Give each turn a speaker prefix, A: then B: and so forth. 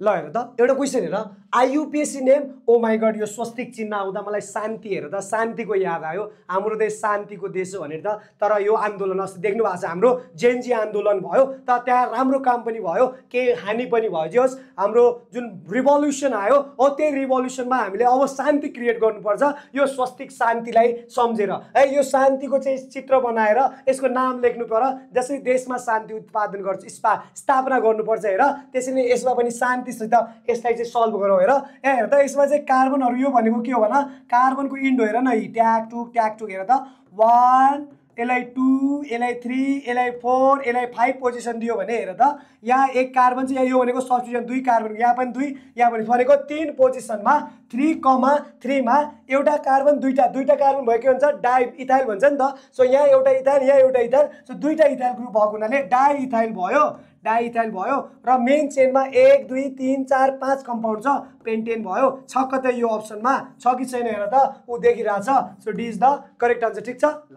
A: ल हेर त एउटा क्वेसन हेर आइयुपिएसी नेम ओ माई गड यो स्वस्तिक चिन्ह आउँदा मलाई शान्ति हेर त शान्तिको याद आयो हाम्रो देश शान्तिको देश हो भनेर त तर यो आन्दोलन अस्ति देख्नु भएको छ हाम्रो जेएनजी आन्दोलन भयो त त्यहाँ राम्रो काम पनि भयो केही हानि पनि भयो जे होस् हाम्रो जुन रिभोल्युसन आयो हो त्यही रिभोल्युसनमा हामीले अब शान्ति क्रिएट गर्नुपर्छ यो स्वस्तिक शान्तिलाई सम्झेर है यो शान्तिको चाहिँ चित्र बनाएर यसको नाम लेख्नु पर्यो जसरी देशमा शान्ति उत्पादन गर्छ स्थापना गर्नुपर्छ हेर त्यसैले यसमा पनि शान्तिसित यसलाई चाहिँ सल्भ गरौँ हेर हेर त यसमा चाहिँ कार्बनहरु यो भनेको के हो भन कार्बनको इन्ड हेर न ट्याग टु हेर त 1 यसलाई 2 यसलाई 3 यसलाई 4 यसलाई 5 पोजिसन दियो भने हेर त यहाँ एक कार्बन चाहिँ यो भनेको सब्स्टिट्युसन 2 कार्बन यहाँ पनि 2 यहाँ पनि भनेको 3 पोजिसनमा 3,3 मा एउटा कार्बन दुईटा कार्बन भयो के भन्छ डाइ इथाइल भन्छ नि त सो यहाँ एउटा इथाइल यहाँ एउटा इथाइल सो दुईटा इथाइल ग्रुप भएको हुनाले डाइ इथाइल भयो र मेन चेनमा 1 2 3 4 5 कम्पाउन्ड छ पेन्टेन भयो छ कतै यो अप्सनमा छ कि छैन हेर त उ देखिरहेछ so D is the correct answer ठीक छ।